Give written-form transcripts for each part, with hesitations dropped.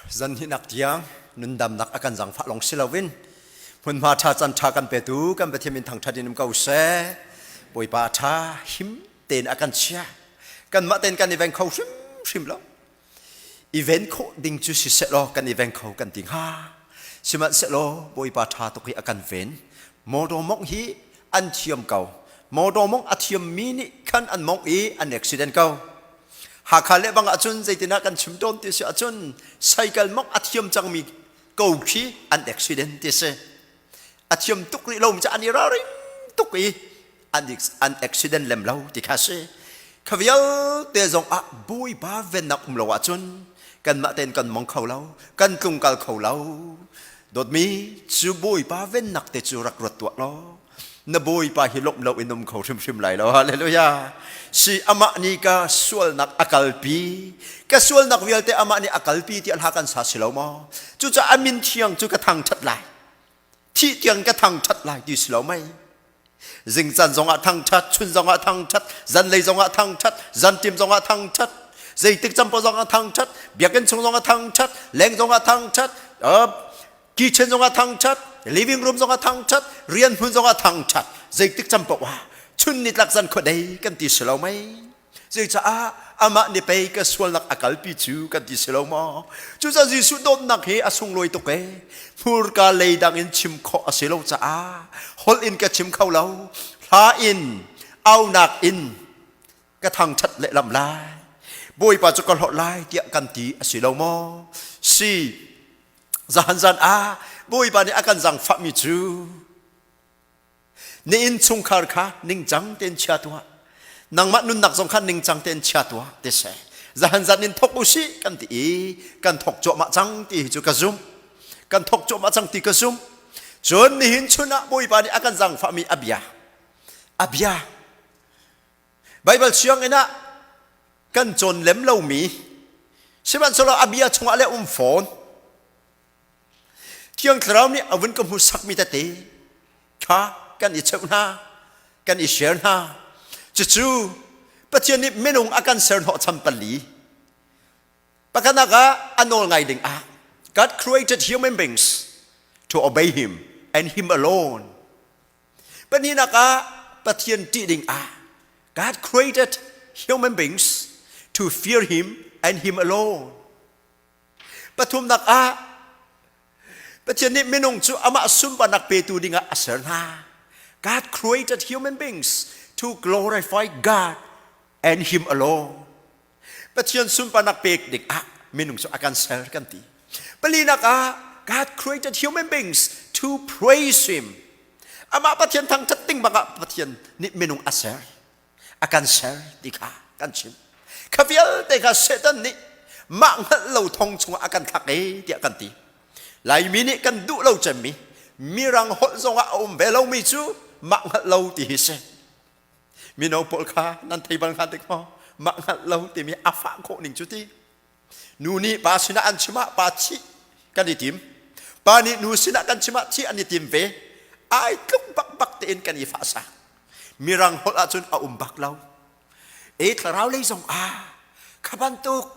Zan hinak tiang nundamnak a kan zangfah long si loin hmunhma ṭha can ṭha kan petu kan Pathian min thangṭhat in um ko seh. Bawipa ṭha him tein a kan chia. Kanmah tein kan i veng kho hrimhrim lo. I ven khawh ding cu siseh law kan i veng kho kan ti hnga. Sihmanhsehlaw Bawipa ṭha tuk hi a kan ven. Motor mongh hi an thiam ko. Motor mongh a thiammi nih khan an mongh i an accident ko. Hakha le bang ahcun zeitinah kan chim tawn ti si ahcun cycle mongh a thiam cangmi ko khi an accident ti si. A thiam tuk rih lo mi cu an i ralring tuk i an accident lem lo ti kha si. Kha vialte zong ah Bawipa vennak um lo ahcun kanmah tein kan mong kho lo, kan tlungkal kho lo. Dawtmi cu Bawipa vennak te cu rak ruat tuah law na Bawipa hi lawmh lo in um kho hrimhrim lai lo. Hallelujah. Si amah nih ka sualnak a kalpi. Ka sualnak vialte amah nih a kalpi ti hla kan sa si lo maw? Cucaah a min thiang cu ka thangṭhat lai. Thih tiang ka thangṭhat lai ti si lo mei? Zingcan zongah thangṭhat, chun zongah thangṭhat, zanlei zongah thangṭhat, zanṭim zongah thangṭhat, zeitik cam paoh zongah thangṭhat, biakinn chung zongah thangṭhat, leng zongah thangṭhat, kitchen zongah thangṭhat, living room zongah thangṭhat, rian hmun zongah thangṭhat, zeitik cam paoh ah chun nitlak zan khuadei kan ti si lo mei? Zeicah amah nih pei ka sualnak a kalpi cu kan ti si lo maw? Cucaah Jesuh dawtnak hi a sunglawi tuk ee. Hmurka lei dang in chim khawh a si lo caah holh in ka chim kho lo. Hla in, aunak in ka thangṭhat lehlam lai. Bawipa cu ka hlawt lai tiah kan ti a si lo maw? Si, zahan zan ah Bawipa nih a kan zaangfahmi cu Na innchungkhar kha ningcang tein chia tuah. Nangmah nunnak zong kha ningcang tein chia tuah ti seh. Zahan zan in thok usih kan ti i kan thok cuahmah cang ti hi cu ka zumh. Kan thok cuahmah cang ti ka zumh. Cun nihin chun ah Bawipa nih a kan zaangfahmi a bia. A bia. Baibal sianginn ah kan cawn lem lomi sihmanhsehlaw a bia chungah le um fawn. Thiang Thlarau nih a vun ka hmuhsakmi tete kha kan i cheuh hna, kan i share hna. Cucu Pathian nih minung a kan ser hnawhchan pali. Pakhatnak ah a nawl ngai ding ah God created human beings to obey him and him alone. Pahnihnak ah Pathian ṭih ding ah God created human beings to fear him and him alone. Pathumnak ah Pathian nih minung cu amah sunparnak petu dingah a ser hna. God created human beings to glorify God and Him alone. Pathian sunparnak pek dingah minung cu a kan ser kan ti. Palinak ah God created human beings to praise Him. Amah Pathian thangthat ding bangah Pathian nih minung a ser. A kan ser ti kha kan chim. Kha vialte kha Satan nih mah hngalh lo thong chungah a kan thlak e tiah kan ti. Laimi nih kan duh lo cemmi mirang holh zongah a um ve lomi cu mah hngalh lo ti hi si. Mino pawl kha nan thei bal hnga dik maw? Mah hngalh lo timi a fah khawh ning cu ti. Nu nih pa sinah an chim ah pa thih kan i tim. Pa nih nu sinah kan chim ah thih an i tim ve. Ai tluk bakbak tein kan i fahsak. Mirang holh ahcun a um bak lo. E thlarau lei zong ah kha bantuk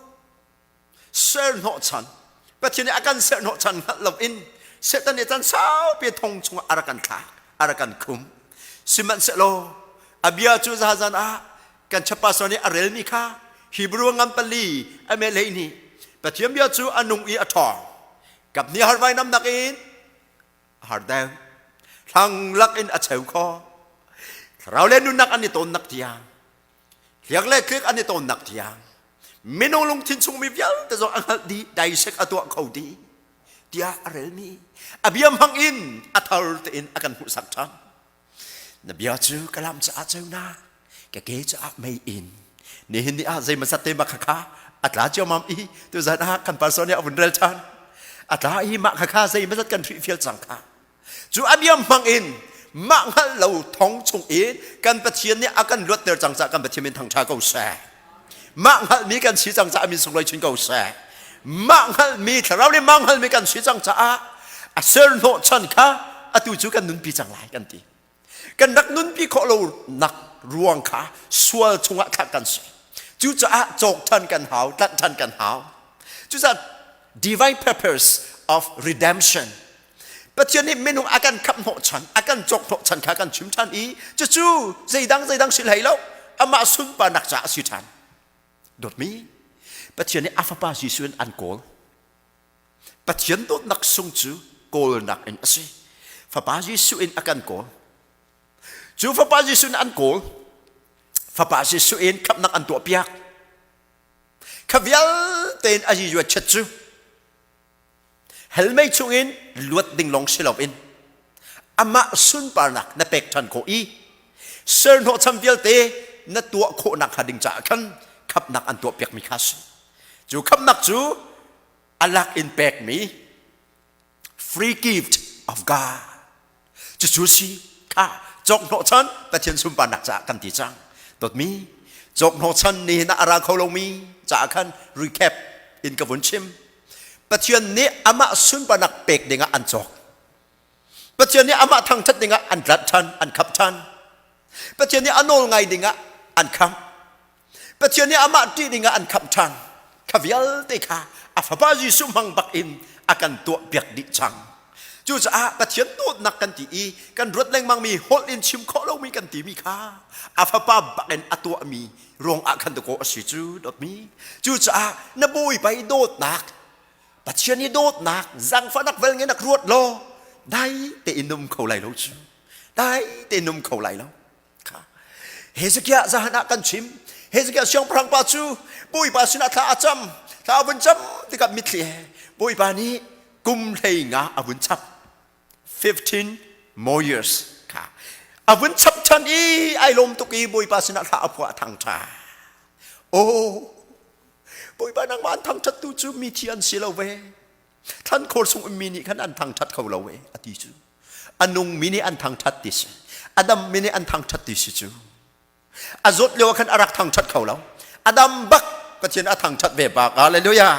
ser hnawhchan Pathian nih a kan ser hnawhchan hngalh lo in Satan nih chan saupi thong chungah a rak kan thlak a rak kan khum sihmanhsehlaw a bia cu zazan ah kan chapastor nih a relmi kha Hebrew ngan pali a mel hlei nih Pathian bia cu a nung i a ṭhawng kap ni har vai nam nakin a har deuh thlang lak in a cheu kho thlarau le nunnak an i tawnnak tiang hliak le tlik an i tawnnak tiang minung lungthin chungmi vialte zong a hngalh dih daisek a tuah kho dih tiah a relmi a bia hmang in a thar tein a kan hmuhsak ṭhan na bia cu ka lam caah ceunak ka ke caah mei in nihin ni ah zeimazat te mah khakha a tla ciammam i tuzan ah kan pastor nih a vun rel ṭhan a tla i mah khakha zeimazat kan hrihfial cang kha cu a bia hmang in mah hngalh lo thong chung in kan Pathian nih a kan luatter cang caah kan Pathian min thangṭha ko seh mah hngalhmi kan si cang caah min sunglawi chin ko seh mah hngalhmi thlarau le mah hngalhmi kan si cang caah a ser hnawh chan kha atu cu kan nunpi cang lai kan ti kan rak nunpi khawh lo nak ruang kha sual chungah thlak kan si cucaah cawk ṭhan kan hau tlanh ṭhan kan hau cucaah. Divine purpose of redemption. Pathian nih minung a kan khamh hnawhchan, a kan cawk hnawhchan kha kan chim ṭhan i cucu zeidang zeidang si hlei lo, amah sunparnak caah a si ṭhan. Dawtmi, Pathian nih a fapa Jesuh in an kawl. Pathian dawtnak sung cu kawlnak in a si. Fapa Jesuh in a kan kawl. Cu Fapa Jesuh in an kawl. Fapa Jesuh in khamhnak an tuahpiak. Kha vialte in a Jesuh chet cu hell mei chungin luat ding lawng si loin amah sunparnak na pek ṭhan khawh i serhnawhcham vialte na tuah khawhnak hnga ding caah khan khamhnak an tuahpiakmi kha a si. Cu khamhnak cu a lak in pekmi free gift of God. Cucu si kha cawk hnawhchan Pathian sunparnak caah kan ti cang. Dawtmi, cawk hnawhchan nihin ah a ra kho lomi caah khan recap in ka vun chim. Pathian nih amah sunparnak pek dingah an cawk. Pathian nih amah thangṭhat dingah an tlanh ṭhan, an khamh ṭhan. Pathian nih a nawl ngai dingah an khamh. Pathian nih amah ṭih dingah an khamh ṭhan. Kha vialte kha a fapa Jesuh hmang bak in a kan tuahpiak dih cang. Cucaah Pathian dawtnak kan ti i kan ruat lengmangmi holh in chim khawh lomi kan timi kha a fapa bak in a tuahmi ruangah khan dakaw a si cu dawtmi. Cucaah na Bawipa i dawtnak Pathian i dawtnak zaangfahnak velngenak ruat law dai tein na um kho lai lo cu. Dai tein na um kho lai lo. Kha. Hezekiah zahan ah kan chim. Hezekiah siangpahrang pa cu Bawipa sinah thla a cam. Thla a vun cam tikah mitthli he Bawipa nih kum 15 a vun chap. 15 more years kha a vun chap ṭhan i ai lawm tuk i Bawipa sinah thla a phuah thang ṭha. Oh, Bawipa nangmah an thangṭhattu cu mi thi an si lo ve. Thlan khor chung ummi nih khan an thangṭhat kho lo ve, a ti cu. A nungmi nih an thangṭhat ti si. A dammi nih an thangṭhat ti si cu. A zawt lio ah khan a rak thangṭhat kho lo. A dam bak Pathian a thangṭhat ve bak. Hallelujah.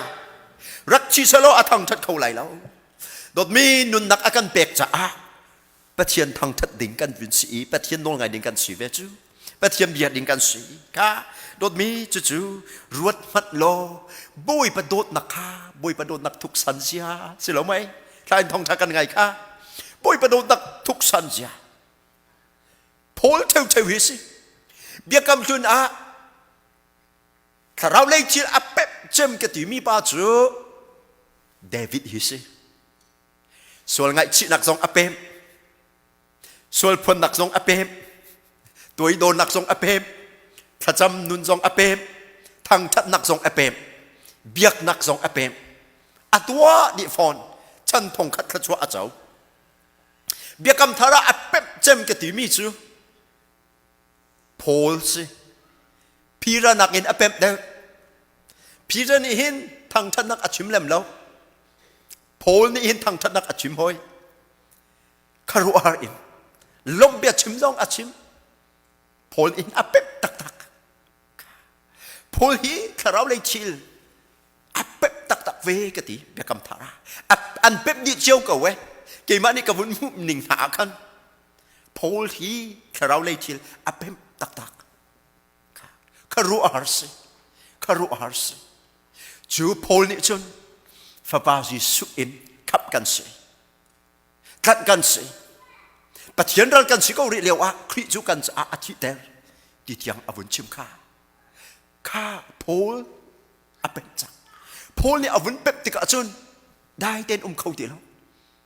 Rak thi selaw a thangṭhat kho lai lo. Dawtmi nunnak a kan pek caah Pathian thangṭhat ding kan vun si i Pathian nawl ngai ding kan si ve cu. Pathian bia ding kan si. Kha dawtmi cucu ruat hmanh law Bawipa dawtnak kha Bawipa dawtnak thuk san zia si lo mei? Thla in thawngṭha kan ngai kha. Bawipa dawtnak thuk san zia. Paul ṭheuṭheu hi si. Biakam hlun ah thlarau lei thil a pep cem ka timi pa cu David hi si. Sual ngaihchihnak zong a pem. Sual phuannak zong a pem. Tuaidawrnak zong a pem. Thlacam nun zong a pem. Thangṭhatnak zong a pem. Biaknak zong a pem. A tuah dih fawn. Chan thong khat thluachuah a co. Biakam thar ah a pemh cem ka timi cu Paul si. Peter nakin a pemh deuh. Peter nih hin thangṭhatnak a chim lem lo. Paul nih hin thangṭhatnak a chim hoi. Kharuahhar in lawmh bia chim zong a chim. Paul nih hin a pemh taktak. Paul hi thlarau lei thil a pemh taktak ve ka ti biakam thar ah. An pemh dih cio ko eh. Keimah nih ka vun hmuh ning hna ah khan Paul hi thlarau lei thil a pemh taktak. Kharuahhar si. Kharuahhar si. Cu Paul nih cun Fapa Jesuh in khamh kan si. Tlanh kan si. Pathian ral kan si ko rih lio ah Khrih cu kan caah a thihter ti tiang a vun chim kha. Kha Paul a pemh cang. Paul nih a vun pemh tikah cun dai tein um kho ti lo.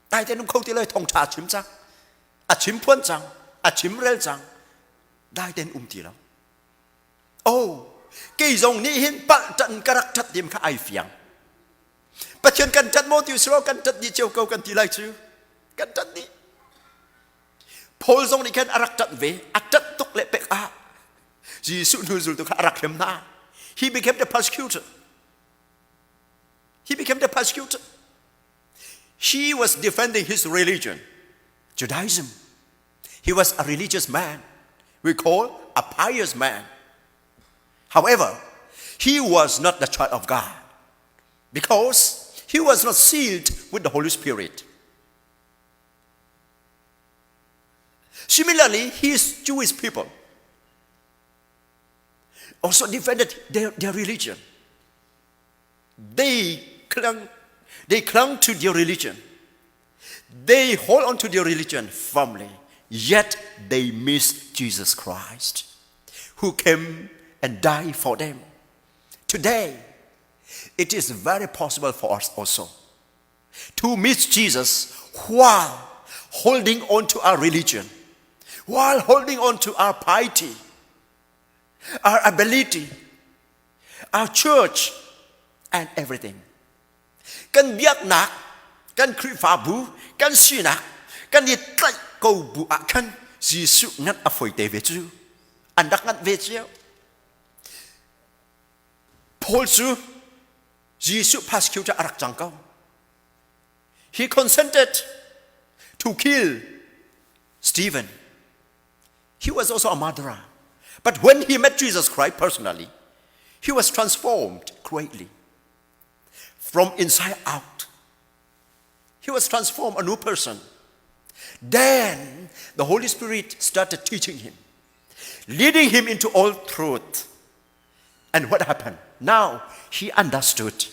Dai tein um kho ti lo thawngṭha a chim cang. A chim phuan cang. A chim rel cang. Dai tein um ti lo. Oh, kei zong nih hin palh ṭan ka rak ṭhat dim kha ai fiang. Pathian kan ṭat maw ti usilo kan ṭat dih cio ko kan ti lai cu. Kan ṭat dih. Paul zong nih khan a rak ṭanh ve. A ṭanh tuk le pek ah Jesuh hnu zultu kha a rak hrem hna. He became the persecutor. He became the persecutor. He was defending his religion, Judaism. He was a religious man. We call a pious man. However, he was not the child of God because he was not sealed with the Holy Spirit. Similarly, his Jewish people also defended their, their religion. They clung. They clung to their religion. They hold on to their religion firmly, yet they miss Jesus Christ, who came and died for them. Today, it is very possible for us also to miss Jesus while holding on to our religion, while holding on to our piety, our ability, our church, and everything. Kan biaknak, kan Khrihfabu, kan sinak, kan i tlaih ko bu ah khan Jesuh ngat a foi te ve cu. An rak ngat ve cio. Paul cu Jesuh persecutor a rak cang ko. He consented to kill Stephen. He was also a murderer. But when he met Jesus Christ personally, he was transformed greatly from inside out. He was transformed a new person. Then the Holy Spirit started teaching him, leading him into all truth. And what happened? Now he understood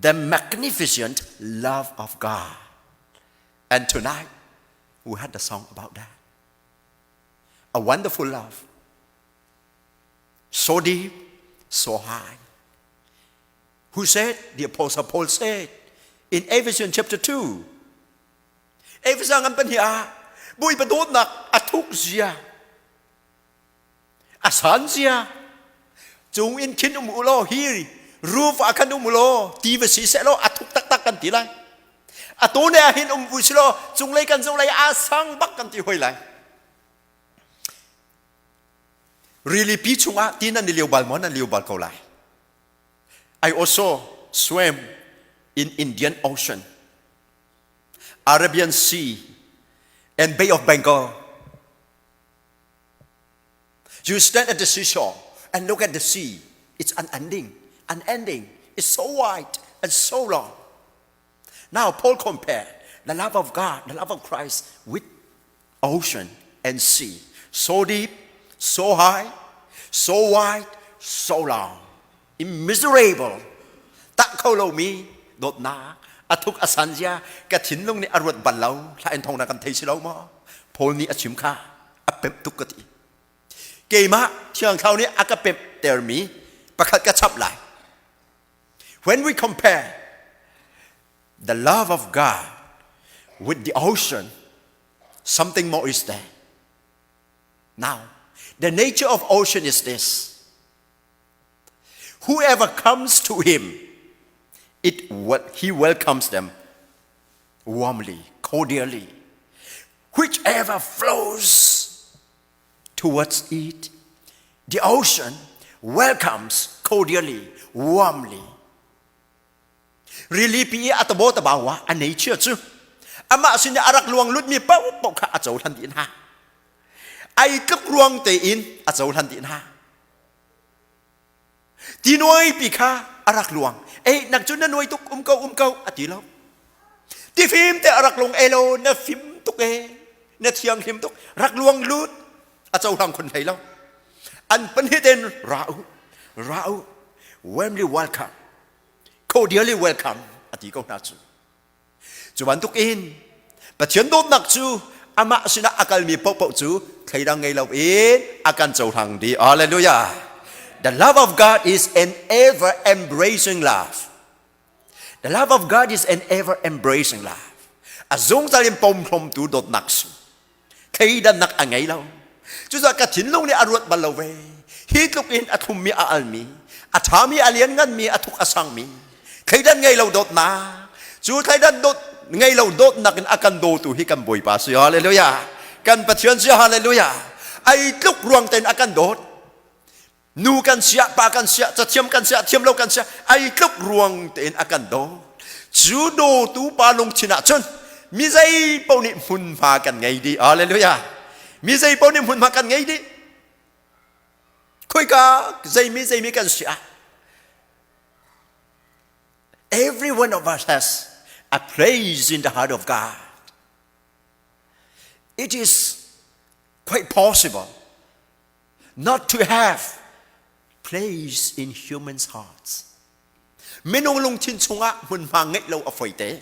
the magnificent love of God. And tonight, we had a song about that. A wonderful love. So deep, so high. Who said? The Apostle Paul said in Ephesians chapter 2. Ephesians ngan pan hi a Bawipa dawtnak a thuk zia a san zia cung in khin um u law hi roof ah khan um u law ti va si seh law a thuk taktak kan ti lai a tu ne ah hin um vu si law cunglei kan zoh lai a sang bak kan ti hoi lai rili pi chungah ti nan i lio bal maw nan lio bal ko lai I also swam in Indian Ocean Arabian Sea and Bay of Bengal You stand at the seashore and look at the sea. It's unending, unending. It's so wide and so long. Now, Paul compared the love of God, the love of Christ with ocean and sea. So deep, so high, so wide, so long. Immeasurable. Tak kho lo mi dawtnak athuk asan zia ka thinlung nih a ruat bal lo thla in thong na kan thei si lo maw Paul nih a chim kha a pemh tuk ka ti keimah thiang thlarau nih a ka pemh termi pakhat ka chap lai when we compare the love of God with the ocean something more is there now the nature of ocean is this whoever comes to him it what he welcomes them warmly cordially whichever flows towards it the ocean welcomes cordially warmly rili pi i a tabo tabawa a nei chia cu amah sin i a rak luang lutmi paohpaoh kha a cohlan dih hna ai tluk ruang tein a cohlan dih hna ti nuai pi kha a rak luang ei nak cu na nuai tuk um ko um ko a ti lo ti fim te a rak lung e lo na fim tuk e na thiang hlim tuk rak luang lut a cohlang khun hlei lo an pahnih ten ra u ra u warmly welcome cordially welcome a ti ko hna cu cu bantuk in Pathian dawtnak cu amah sinah a kalmi paohpaoh cu thleidang ngei lo in a kan cohlang dih hallelujah the love of God is an ever embracing love the love of God is an ever embracing love a zungzal in pomhlawmtu dawtnak si thleidannak a ngei lo cucaah ka thinlung nih a ruat bal lo ve hi tluk in a thlummi a almi a ṭhami a liannganmi a thuk a sangmi thleidan ngei lo dawtnak cu thleidan dawt ngei lo dawtnak in a kan dawtu hi kan Bawipa si hallelujah kan Pathian si hallelujah ai tluk ruang tein a kan dawt nu kan siah pa kan siah cathiam kan siah thiam lo kan siah ai tluk ruang tein a kan daw cu dawtu pa lungthin ah cun mi zei paoh nih hmunhma kan ngei dih hallelujah mi zei paoh nih hmunhma kan ngei dih khoika zeimi zeimi kan siah every one of us has a place in the heart of God it is quite possible not to have place in humans' hearts. Minung lungthin chungah hmunhma ngeih lo a foi te.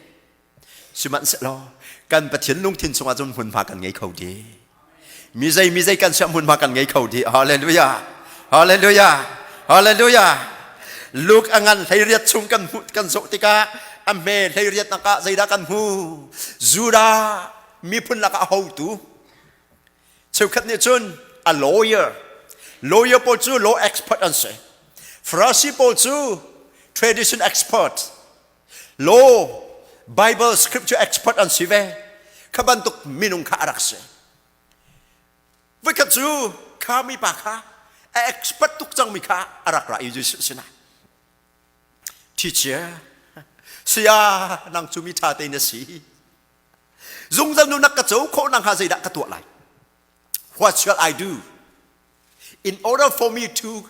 Sihmanhsehlaw kan Pathian lungthin chungah cun hmunhma kan ngei kho dih. Mi zei mi zei kan siah hmunhma kan ngei kho dih. Hallelujah. Hallelujah. Hallelujah. Luke a ngan 18 chung kan hmuh kan zoh tikah a hme 18 nak ah zeidah kan hmu? Judah miphun lakah hotu cheukhat nih cun a lawyer lawyer pawl cu law expert an si. Farasi pawl cu tradition expert law Bible scripture expert an si ve kha bantuk minung kha a rak si voikhat cu kha mipa kha a expert tuk cangmi kha a rak ra i Jesuh sinah teacher saya nang cu mi ṭha te na si zungzal nunak ka co khawh nakhnga zeidah ka tuah lai what shall I do in order for me to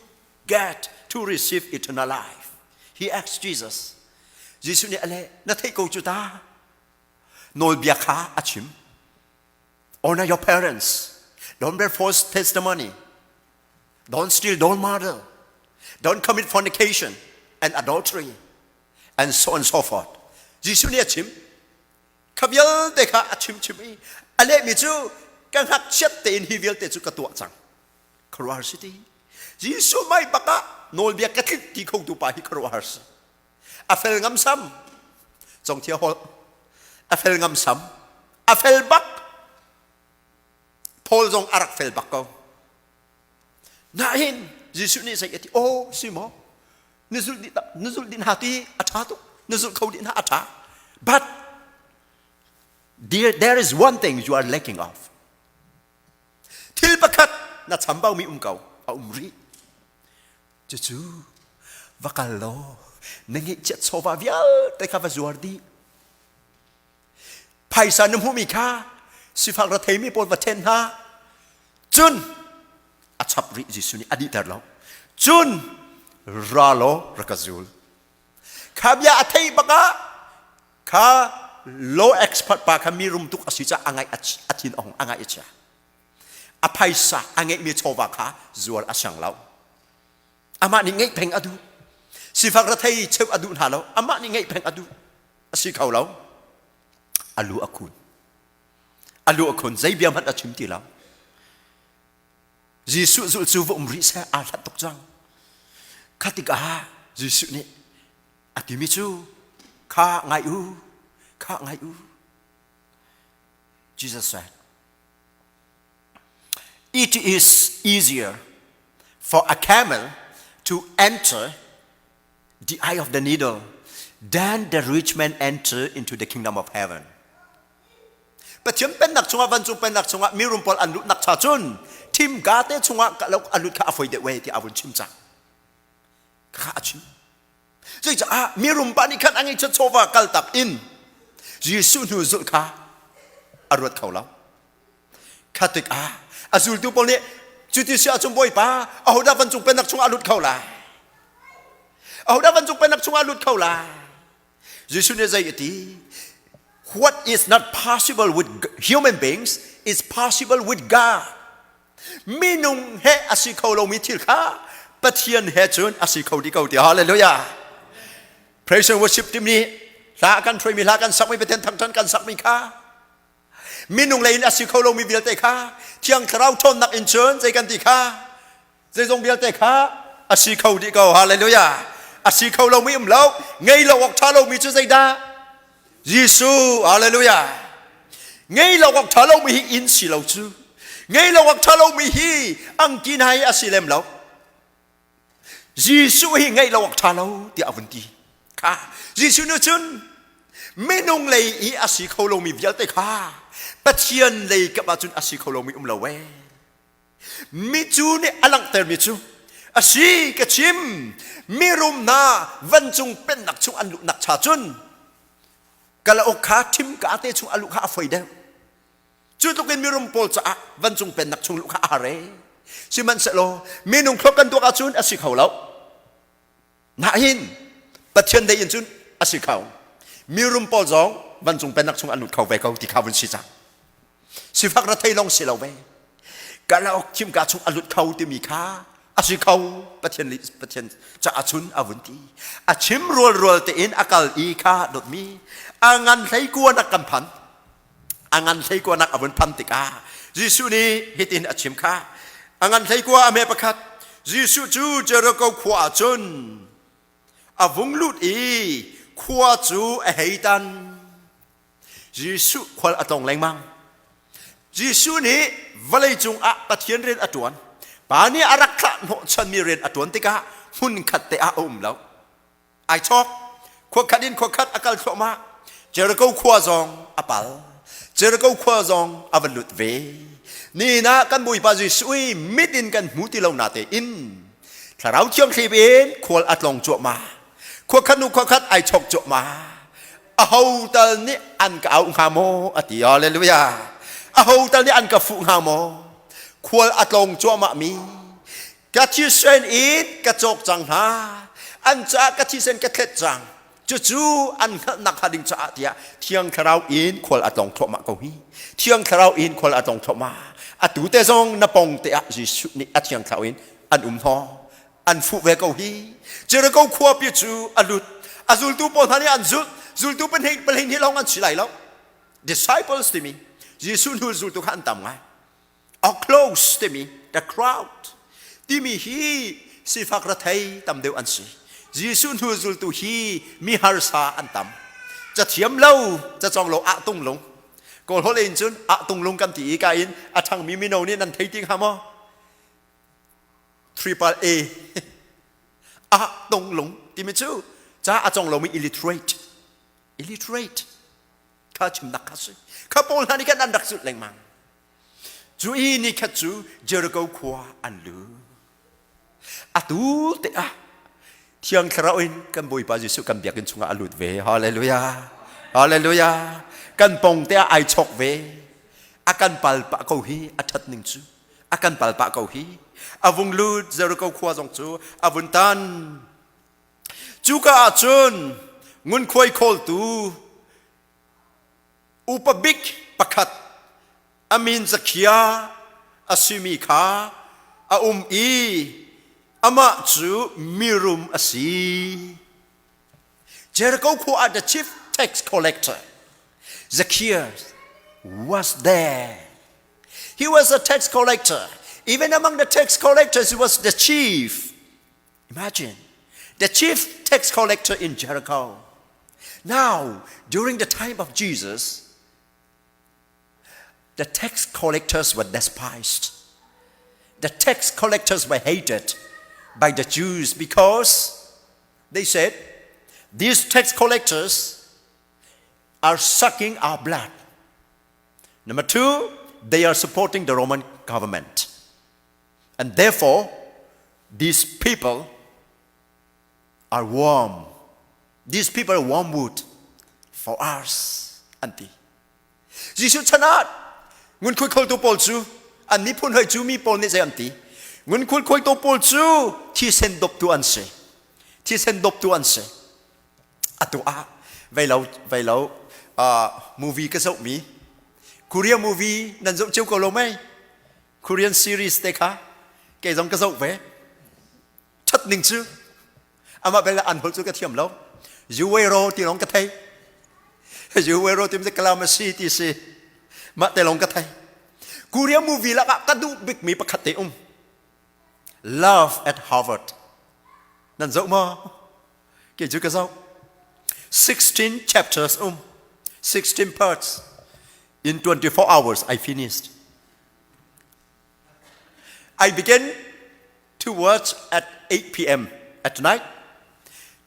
get to receive eternal life. He asked Jesus. Jesuh nih a leh, na theih ko cu ta. Nawlbia kha a chim. Honor your parents. Don't bear false testimony. Don't steal, don't murder. Don't commit fornication and adultery and so on and so forth. Jesuh nih a chim. Kha vialte kha a chim chim i a lehmi cu ka ngakchiat tein hi vialte cu ka tuah cang. Khuaruahhar si ti. Jesuh mai bak ah nawlbia ka tlinh ti khotu pa hi khuaruahhar si. A fel ngamsam. Congthia holh. A fel ngamsam. A fel bak. Paul zong a rak fel bak ko. Nain Jesuh nih zei a ti? Aw si maw? Na zulh dih na zulh dih hna ti a ṭha tuk. Na zulh kho dih hna a ṭha. But there, there is one thing you are lacking of. Thil pakhat na chambaumi um ko, a um rih. Cucu va kal law na ngeihchiat chawva vialte kha va zuar dih. Phaisa na hmuhmi kha sifak retheimi pawl va then hna. Cun a chap rih Jesuh nih a dihter lo. Cun ra law rak ka zul. Kha bia a theih bak ah kha law expert pa kha mi rum tuk a si caah a ngaih a thin a hung a ngaih a chia. A phaisa a ngeihmi chawva kha zuar a siang lo. Amah nih ngeih peng a duh. Sifak rethei cheu a duh hna lo. Amah nih ngeih peng a duh. A si kho lo. A lu a khun. A lu a khun. Zei bia hmanh a chim ti lo. Jesuh zulh cu va um rih seh aa hlat tuk cang. Kha tikah Jesuh nih a timi cu kha ngai u, kha ngai u. Jesus said, It is easier for a camel to enter the eye of the needle than the rich man enter into the kingdom of heaven. Pathian pennak chungah vancung pennak chungah mirum pawl an luhnak cha cun thim ga te chungah a lut kha a foi deuh wei ti a vun chim cang. Kha a chim. Cucaah mirum pa nih khan a ngeihchiat chawva kaltak in Jesuh hnu zulh kha a ruat kho lo. Kha tikah a zultu pawl nih cuti si ahcun Bawipa ahodah vancung pennak chungah a lut kho lai? Ahodah vancung pennak chungah a lut kho lai? Jesuh nih zei a ti? What is not possible with human beings is possible with God. Minung he a si kho lomi thil kha Pathian he cun a si kho dih ko ti hallelujah. Praise and worship team nih hla kan hruaimi hla kan sakmi Pathian thangṭhan kan sakmi kha minung lei in a si kho lomi vialte kha Thiang Thlarau ṭhawnnak in cun zei kan ti kha zeizong vialte kha a si kho dih ko hallelujah a si kho lomi um lo ngei lo awk ṭha lomi cu zeidah Jesuh hallelujah ngei lo awk ṭha lomi hi inn si lo cu ngei lo awk ṭha lomi hi angki hna hi a si lem lo Jesuh hi ngeih lo awk ṭha lo tiah a vun ti kha Jesuh nih cun minung lei i a si kho lomi vialte kha Pathian lei kap ahcun a si kho lomi um lo ee Micu nih a langhtermi cu a si ka chim mirum hna vancung pennak chung an luhnak cha cun kalauk kha ṭhim ka te chung a luh kha a foi deuh cu tluk in mirum pawl caah vancung pennak chung luh kha a har ee sihmanhsehlaw minung thluak kan tuak ahcun a si kho lo Nain Pathian dei in cun a si kho. Mirum pawl zong vancung pennak chung an lut kho ve ko ti kha vun si cang. Sifak rethei lawng si lo ve. Kalauk thimka chung a lut kho timi kha A si kho Pathian Pathian caah cun a vun ti. A chim rualrual tein a kal i kha dawtmi a ngan hlei kuanak kan phan. A ngan hlei kuanak a vun phan tikah Jesuh nih hitin a chim kha. A ngan hlei kua a me pakhat Jesuh cu Jericho khua ah cun a vung lut i khua cu a hei tan. Jesuh khual a tlong lengmang. Jesuh nih vawleicung ah Pathian rian a ṭuan. Pa nih a rak thlah hnawhchanmi rian a ṭuan tikah hmunkhat te ah a um lo. Ai chawk. Khua khat in khua khat a kal thluahmah. Jericho khua zong a pal. Jericho khua zong a va lut ve. Nihin ah kan Bawipa Jesuh i mit in kan hmu ti lo natein Thlarau Thianghlim in khual a tlong cuahmah. Khua khat hnu khua khat ai chawk cuahmah. Aho tal nih an ka auh hnga maw a ti hallelujah aho tal nih an ka fuh hnga maw khual a tlawng cuahmah mi ka thisen in ka cawk cang hna an caah ka thisen ka thlet cang cucu an hngalhnak hnga ding caah tiah thiang thlarau in khual a tlawng thluahmah ko hi thiang thlarau in khual a tlawng thluahmah atu te zong na pong te ah Jesuh nih a thiang thlarau in an um hnaw an fuh ve ko hi Jericho khuapi cu a lut a zultu pawl hna nih an zulh zultu pahnih pahnih lawng an si lai lo disciples timi Jesuh hnu zultu kha an tam ngai a close timi the crowd timi hi sifak rethei tam deuh an si Jesuh hnu zultu hi mi harsa an tam cathiam lo cacawng lo ah tung lung kawl holh in cun ah tung lung kan ti i ka in a ṭhangmi mino nih nan thei ti hnga maw Triple A ah tong lung timi cu ca a cong lomi illiterate illiterate kha chimnak kha si kha pawl hna nih khan an rak zulh lengmang cu i ni khat cu Jericho khua an lu atu te ah Thiang Thlarau in kan Bawipa Jesuh kan biakinn chungah a lut ve hallelujah hallelujah kan pong te ah ai chok ve a kan pal pah ko hi a that ning cu a kan pal pah ko hi a vung lut Jericho khua zong cu a vun tan cuka ah cun ngunkhuai khawltu upa bik pakhat a min Zakhia a simi kha a um i amah cu mirum a si Jericho khua ah the chief tax collector Zacchaeus was there He was a tax collector. Even among the tax collectors, he was the chief. Imagine, the chief tax collector in Jericho. Now, during the time of Jesus, the tax collectors were despised. The tax collectors were hated by the Jews because they said, these tax collectors are sucking our blood. Number two, they are supporting the Roman government. And therefore, these people are warm. These people are warm wood for us. An ti. Jesuh chan ah ngunkhui kholtu pawl cu an miphun hoi cu mi pawl nih zei an ti? Ngunkhui kholtu pawl cu thisen doptu an si. Thisen doptu an si. Atu ah veilo veilo movie ka zohmi Korea movie nan zoh cio ko lo mei? Korean series te kha kei zong ka zoh ve. Ṭhat ning cu amah bel an holh cu ka thiam lo. Yuwero ti lawng ka thei. Yuwero ti mi kalamasi ti si. Mah te lawng ka thei. Korea movie lakah ka duh bikmi pakhat te um. Love at Harvard. Nan zoh maw? Kei cu ka zoh. 16 chapters um. 16 parts. In 24 hours I finished. I began to watch at 8 p.m. at night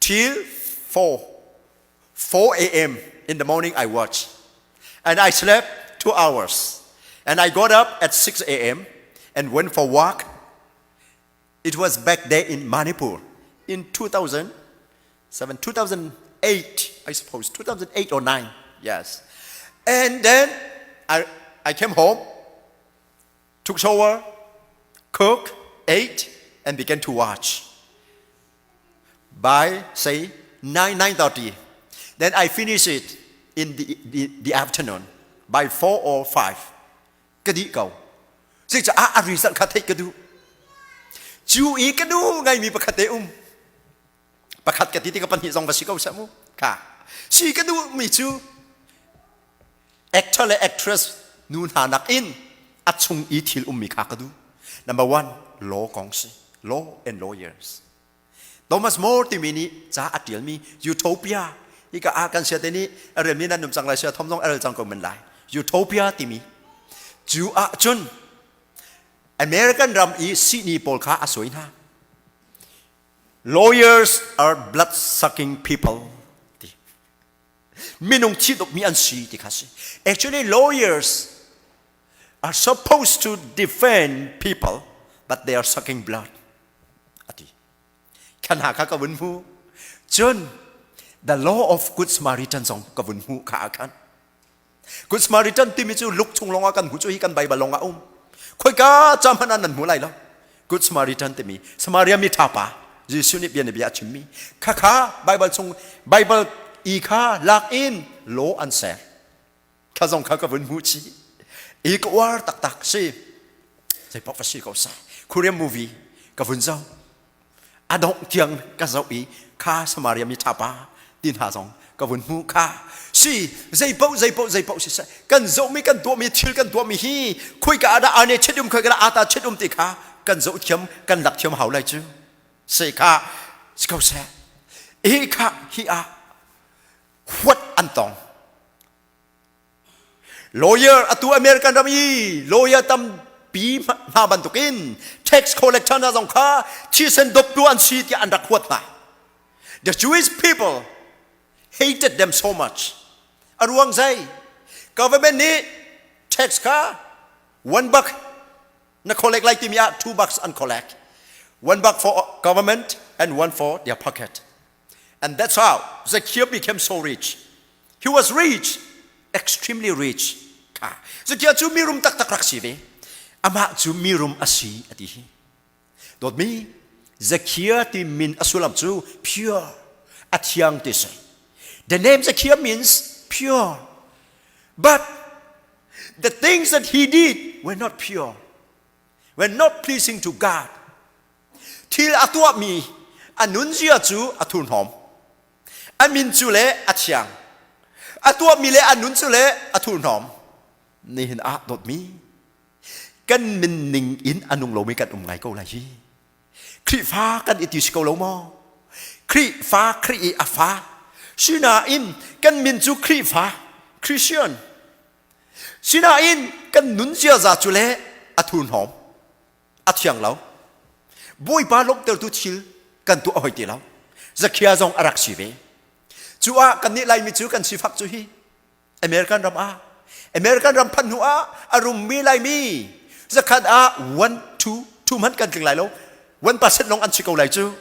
till 4 4 a.m. in the morning I watch. And I slept 2 hours. And I got up at 6 a.m. and went for walk. It was back there in Manipur in 2007, 2008, I suppose, 2008 or 9, yes. And then I, I came home, took shower, cook, ate, and began to watch. By, say, 9, 9.30. Then I finish it in the, the, the afternoon by 4 or 5. Ka dih ko. Cucaah a result kha theih ka duh. Cu i ka nu ngaimi pakhat te um. Pakhat ka ti tikah pahnih zong va si ko seh mu. Kha. Si ka duhmi cu actor le actress nu hna nakin a chung i thil ummi kha ka duh. Number one, law kong si. Law and lawyers. Thomas More timi nih ca a ṭialmi Utopia hika ah kan sia te nih a relmi nan um cang lai sia thom zong a rel cang ko men lai. Utopia timi cu ah cun American ram i sihni pawl kha a sawi hna. Lawyers are blood sucking people ti. Minung thi mi an si ti kha si. Actually lawyers are supposed to defend people but they are sucking blood. Ati. Kan ha kha ka vun hmu. Cun the law of good Samaritan zong ka vun hmu kha khan. Good Samaritan timi cu Luke chung lawngah kan hmu cu hi kan Bible lawngah um. Khoika ca hmanh ah nan hmu lai lo. Good Samaritan timi Samaria mi ṭha pa Jesuh nih bia nih bia a chimmi khakha Bible chung Bible i kha lak in law an ser. Kha zong kha ka vun hmu chih. I ka uar taktak si. Zeipaoh va si ko seh. Korean movie ka vun zoh. A dongh tiang ka zoh i kha Samaria mi ṭha pa ti hna zong ka vun hmuh kha si zeipaoh zeipaoh zeipaoh siseh kan zohmi kan tuahmi thil kan tuahmi hi khoika ah dah ane chet um khoika dah ata chet um ti kha kan zoh thiam kan lak thiam hau lai cu se kha si ko seh hi kha hi ah huat an tong Lawyer atu American ram i lawyer tampi hna bantukin tax collector hna zong kha thisen doptu an si tiah an rak huat hna. The Jewish people hated them so much. A ruang zei? Government nih tax kha $1 na collect lai timi ah $2 an collect. $1 for government and one for their pocket. And that's how Zacchaeus became so rich. He was rich, extremely rich. Zacchaeus cu mirum taktak rak si ve. Amah cu mirum a si a ti hi. Dawtmi, Zacchaeus ti min a sullam cu pure, a thiang ti si. The name Zacchaeus means pure. But the things that he did were not pure, were not pleasing to God. Thil a tuahmi a nunzia cu a thurhnawm. A min cu le a thiang. A tuahmi le a nun cu le a thurhnawm. Nihin ah dawtmi kan min ning in a nung lomi kan um ngai ko lai hi. Khrihfa kan i ti si ko lo maw? Khrihfa Khrih i a fa. Sinain kan min cu Khrihfa, Christian. Sinain kan nun ziaza cu le a thurhnawm. A thiang lo. Bawipa lawmhtertu thil kan tuah hoi ti lo. Zakhia zong a rak si ve. Cu ah kannih Laimi cu kan sifak cu hi American ram ah American ram phanh hnu ah a rummi Laimi zakhat ah 1 2 2 hmanh kan tling lai lo 1% lawng an si ko lai cu.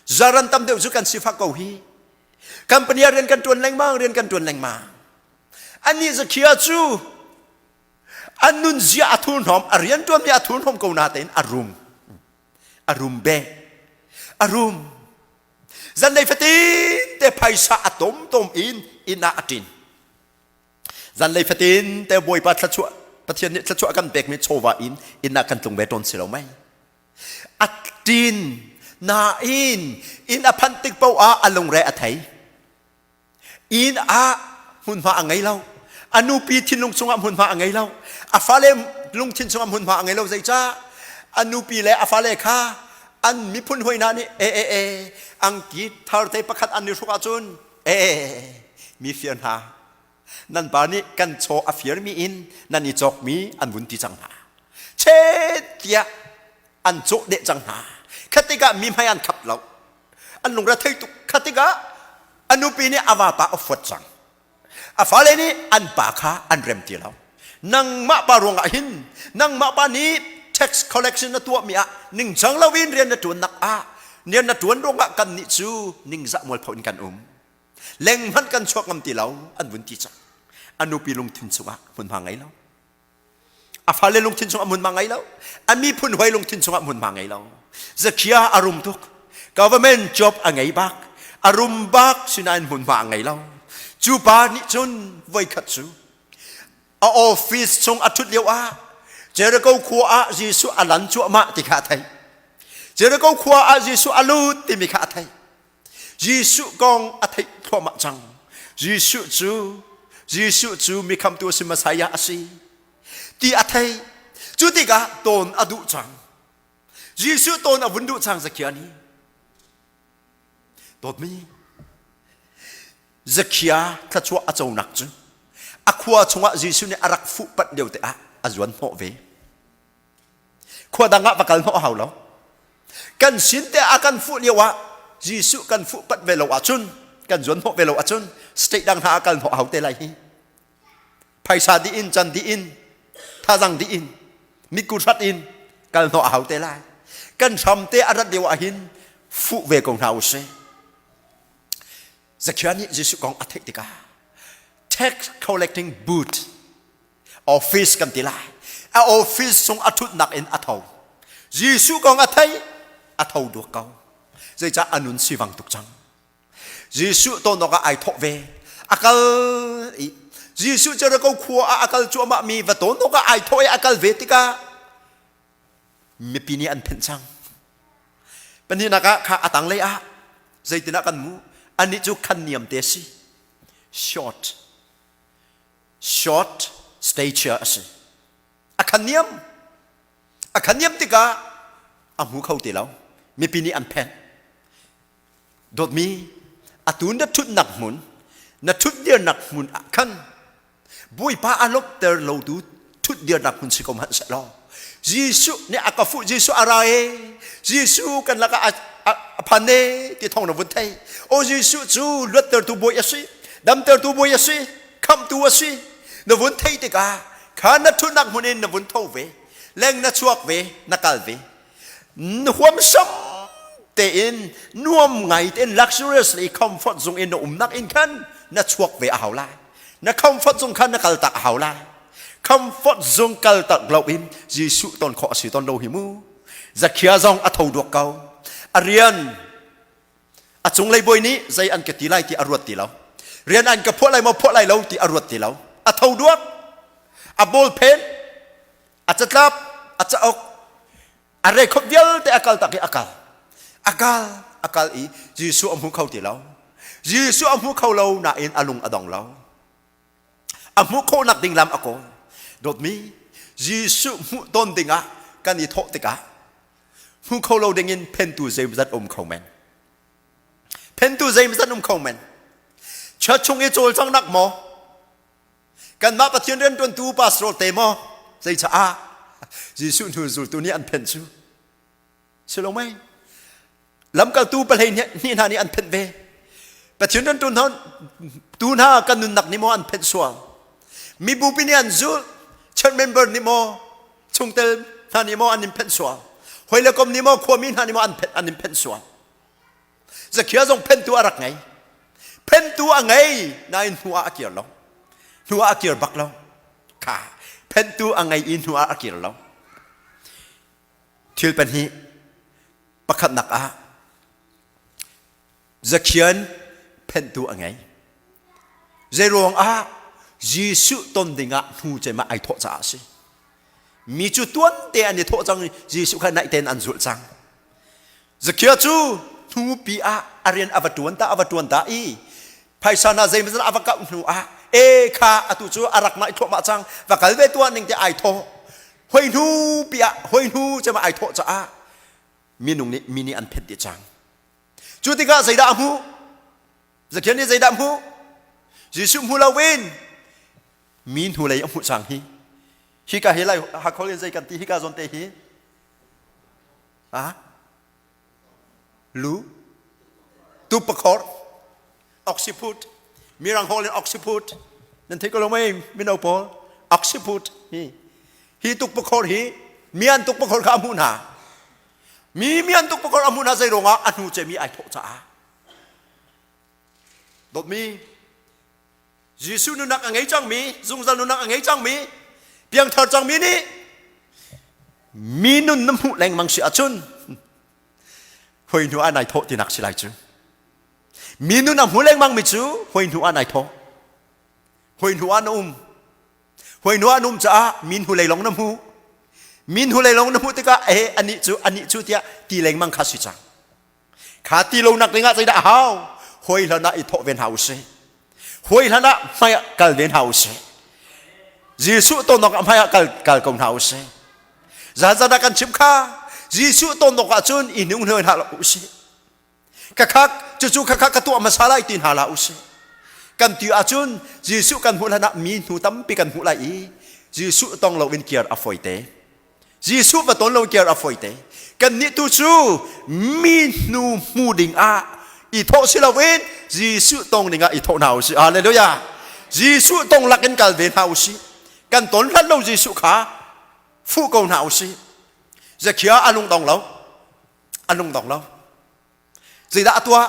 Zaran tam deuh cu kan sifak ko hi. Company ah rian kan tuan lengmang rian kan tuan lengmang. Anih Zakhia cu A nunzia a thurhnawm, a rianṭuanmi a thurhnawm ko natein a rum. A rum be. A rum. Zanlei fatin te phaisa a tomtom in inn ah a ṭin. Zanlei fatin te Bawipa thluachuah Pathian nih thluachuah kan pekmi chawva in inn ah kan tlung ve tawn si lo mei. A ṭin nain inn a phanh tik paoh ah a lungre a thei. Inn ah hmunhma a ngei lo. A nupi thinlung chungah hmunhma a ngei lo. A fale lungthin chungah hmunhma a ngei lo. Zeicah? A nupi le a fale kha an miphun hawi hna nih e e e angki thar te pakhat an i hruk ahcun e e mi fir hna nan pa nih kan chaw a firmi in nan i cawkmi an vun ti cang hna chet tiah an cawh deh cang hna khat tikah mi hmai an khap lo an lungre thei tuk kha tikah a nupi nih a vapa a fuat cang a fale nih an pa kha an rem ti lo nangmah pa ruangah hin nangmah pa nih tax collection na tuahmi ah ningcang loin rian na tuannak ah rian na tuan ruangah kan nih cu ningzah mualpho in kan um leng hmanh kan chuak ngam ti lo an vun ti cang a nupi lungthin chungah hmunhma ngei lo A fale lungthin chungah hmunhma ngei lo. A miphun hawi lungthin chungah hmunhma ngei lo. Zakhia a rum tuk. Government job a ngei bak. A rum bak sinain hmunhma a ngei lo. Cu pa nih cun voikhat cu a office chung a ṭhut lio ah Jericho khua ah Jesuh a lan cuahmah ti kha a theih. Jericho khua ah Jesuh a lut timi kha a theih. Jesuh kong a theih thluahmah cang. Jesuh cu Jesuh cu mi khamtu a si Messiah a si ti a theih. Cu tikah tawn a duh cang. Jesuh tawn a vun duh cang Zakia nih. Dawtmi Zakia thluachuah a conak cu a khua chungah Jesuh nih a rak fuh panh lio te ah a zuan hnawh ve. Khua dang ah va kal hnawh hau lo. Kan sin te a kan fuh lio ah Jesuh kan fuh panh ve lo ahcun kan zuan hnawh ve lo ahcun state dang hna ah kal hnawh hau te lai hi. Phaisa dih in can dih in thazang dih in mitku hrat in kal hnawh a hau te lai. Kan hram te a rat lio ah hin fuh ve ko hna usih. Zakhia nih Jesuh kong a theih tikah tax collecting booth office kan ti lai a office chung a ṭhutnak in a tho Jesuh kong a theih a tho duak ko zeicah a nun sivang tuk cang Jesuh ton awkah ai thawh ve a kal i Jesuh Jericho khua ah a kal cuahmah mi va ton awkah ai thawh i a kal ve tikah mipi nih an phenh cang pahnihnak ah kha a tanglei ah zeitinah kan mu anih cu khan niam te si short short stature a si a khan niam a khan niam tikah a hmu kho ti lo mipi nih an phenh dawtmi atu na ṭhutnak hmun na ṭhutdirnak hmun ah khan Bawipa a lawmhter lotu ṭhutdirnak hmun si ko hmanh seh law Jesuh nih a ka fuh Jesuh a ra e Jesuh kan lakah a phan e ti thawng na vun thei o Jesuh cu luattertu bawi a si damtertu bawi a si khamhtu a si na vun thei tikah kha na ṭhutnak hmun in na vun tho ve leng na chuak ve na kal ve huamsam tein nuam ngai tein luxuriously comfort zung in na umnak in khan na chuak ve a hau lai na comfort zung khan na kal tak a hau lai comfort zung kal tak lo in Jesuh ton khawh a si ton lo hi mu Zakhia zong a tho duak ko a rian a cunglei bawi nih zei an ka ti lai ti a ruat ti lo rian an ka phuah lai maw phuah lai lo ti a ruat ti lo a tho duak a ball pen a catlap a cauk a rekhop vialte a kal tak i a kal a kal a kal i Jesuh a hmu kho ti lo Jesuh a hmu kho lo nain a lung a dong lo a hmuh khawhnak ding lam a kawl dawtmi Jesuh hmuh tawn dingah kan i thawh tikah hmu kho lo dingin phentu zeimazat um kho men phentu zeimazat um kho men church chung i cawlcanghnak maw Kanmah Pathian rianṭuantu pastor te maw zeicaah Jesuh hnu zultu nih an phenh cu si lo mei lamkaltu pahlei hnih hna nih an phenh ve Pathian rianṭuan tu hna kan nunnak nih maw an phenh sual mibupi nih an zulh church member nih maw chungtel hna nih maw an in phenh sual hoi le kom nih maw khuami hna nih maw an phenh an in phenh sual Zakhia zong phentu a rak ngei. Phentu a ngei nain hnu ah a kir lo. Hnu ah a kir bak lo. Kha phentu a ngei i hnu ah a kir lo. Thil pahnih pakhatnak ah Zakhian phentu a ngei. Zeiruang ah Jesuh ton dingah hnu cem ah ai thawh caah a si. Mi cu tuante an i thawh cang i Jesuh kha naih tein an zulh cang. Zakhia cu hnupi ah a rian a va ṭuan ta a va ṭuan ta i phaisa hna zeimawzat a va kauh hnu ah e kha atu cu a rak naih thluahmah cang va kal ve tuah ning te ai thawh hoi hnu pi ah hoi hnu cema ai thawh caah minung nih mi nih an phet dih cang cu tikah zeidah a hmuh Zakhia nih zeidah a hmuh Jesuh hmu loin mi hnulei a hmuh cang hi hika hi lai hakhol in zei kan ti hika zawn te hi Ah? Lu? Tupakhor? Occiput? Mirang hall in occiput? Nan thei ko lo mei mino pawl? Occiput hi. Hi tukpakhor hi mian tukpakhor kha a hmuh hna. Mi mian tukpakhor a hmuh hna zei ruangah a hnu cemi ai thawh caah. Dawtmi Jesuh nunnak a ngei cangmi, zungzal nunnak a ngei cangmi, piangthar cangmi nih mi nun na hmuh lengmang si ahcun hoi hnu ah nai thawh tinak si lai cu. Mi nun a hmu lengmang mi cu hoi hnu ah nai thawh. Hoi hnu ah na um. Hoi hnu ah na um caah mi hnu lei lawng na hmu. Min hnulei lawng na hmuh tikah eh anih cu anih cu tiah ti lengmang kha si cang. Kha ti lo nak dingah zeidah a hau? Hawi hlan ah i thawh ve hna usih. Hawi hlan ah hmai ah kal ve hna usih. Jesuh tonok ah hmai ah kal, kal ko hna usih. Zan zan ah kan chim kha Jesuh tonok ah cun i hnung hnuai hna usih. Khakha cucu khakha ka tuah hmasa lai ti hna hlah usih. Kan ti ahcun Jesuh kan hmuh hlan ah mi hnu tampi kan hmuh lai i Jesuh tong loin kiar a fawite. Jesuh va ton lo kiar a fawite. Kannih tu cu mi hnu hmu ding ah i thawh si loin Jesuh tong ding ah i thawh hna usih. Hallelujah. Jesuh tong lakin kal ve hna usih. Kan ton hlan lo Jesuh kha fuh ko hna usih. Zakhia a lung dong lo. A lung dong lo. Zeidah a tuah?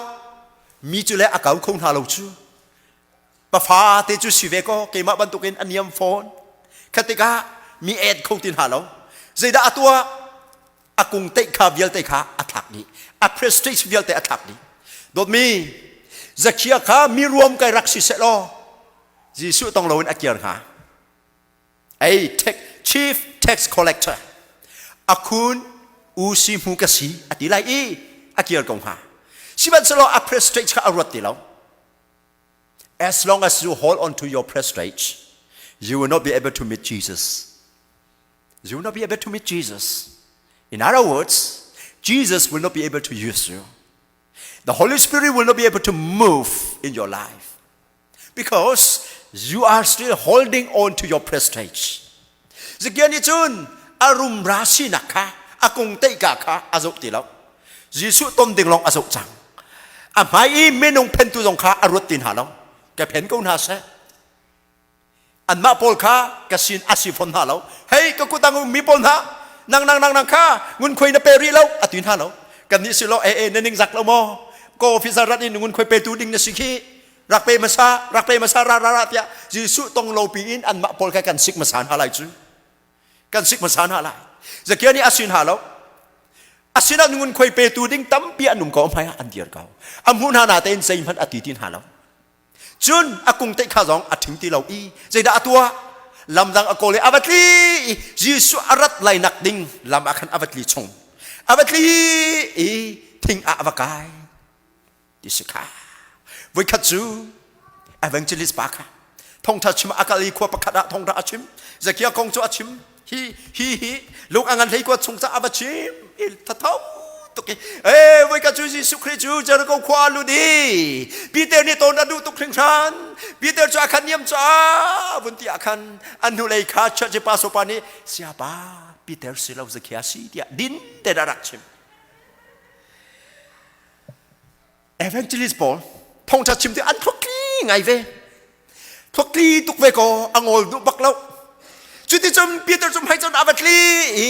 Mi cu le a kau kho hna lo cu. Pafa te cu si ve ko, keimah bantukin a niam fawn. Kha tikah mi et kho ti hna lo. Zeidah a tuah? A kung teih kha vialte kha a thlak dih. A prestige vialte a thlak dih. Dawtmi, Zakhia kha mi ruam kai rak si seh law, Jesuh tong loin a kir hnga. A chief tax collector akhun u si hmu ka si a ti lai i a kir ko hnga. Sihmanhsehlaw a prestige kha a ruat ti lo. As long as you hold on to your prestige, you will not be able to meet Jesus. You will not be able to meet Jesus. In other words, Jesus will not be able to use you. The Holy Spirit will not be able to move in your life because you are still holding on to your prestige. Zakian nih cun a rumra sinak kha a kung teihka kha a zoh ti lo. Jesuh ton ding lawng a zoh cang. A hmai i minung phentu zong kha a ruat ti hna lo. Ka phen ko hna seh. Anmah pawl kha ka sin a si fawn hna lo. Hei ka kutang mi pawl hna nang nang nang nang kha ngunkhuai na pe rih lo a ti hna lo. Kan nih si lo e e na ning zak lo maw? Ko officer rat in ngunkhuai petu ding na si khi rak pe hmasa rak pe hmasa ra ra ra tiah Jesuh tong lo pi in anmah pawl kha kan sik hmasa hna lai cu kan sik hmasa hna lai Zakia nih a sin hna lo a sinah ngunkhuai petu ding tampi an um ko hmai ah an dir ko a hmuh hna na tein zeihmanh a ti ti hna lo cun a kung te kha zong a ṭhing ti lo i zeidah a tuah lamdang a kawl i a va tli i Jesuh a rat lai nak ding lam ah khan a va tli chung a va tli i thing ah a va kai ti si kha voikhat cu evangelist pa kha thongtha chim a kal i khua pakhat ah thongtha a chim Zakia kong cu a chim hi hi hi lung a ngan hlei kua chung ca a va chim i thatho tuk i e voikhat cu Jesuh Khrih cu Jericho khua lut i Peter nih tawn a duh tuk hringhran Peter cu a khan niam cu a vun ti ah khan an hnulei kha church pastor pa nih siapa Peter si lo Zakia si tiah din te a rak chim Evangelist pawl thawngṭha chim ti an thluaktli ngai ve thluaktli tuk ve ko a ngol duh bak lo cuticun Peter cu hmai cun a va tli i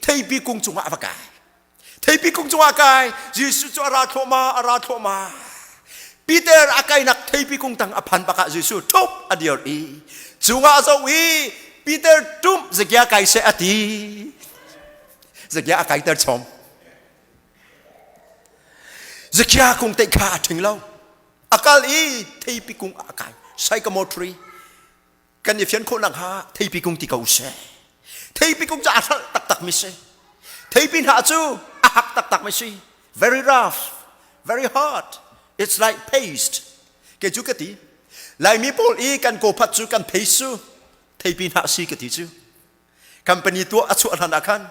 theipi kung cungah a va kai theipi kung cungah kai Jesuh cu a ra thluahmah a ra thluahmah Peter a kainak theipi kung tang a phan bak ah Jesuh ṭhup a dir i cungah a zoh i Peter ṭum zakia kai seh a ti zakia a kaiter chom Zakia kung te kha a ṭhing lo. A kal i theipi kung ah a kai. Sycamore tree. Kan i fian khawh nakhnga theipi kung ti ko seh. Theipi kung cu a hralh taktak mi si. Theipi hna cu a hak taktak mi si. Very rough, very hard. It's like paste. Kei cu ka ti. Laimi pawl i kan kawphat cu kan paste cu theipi hna si ka ti cu. Company tuah a chuah hlan ah khan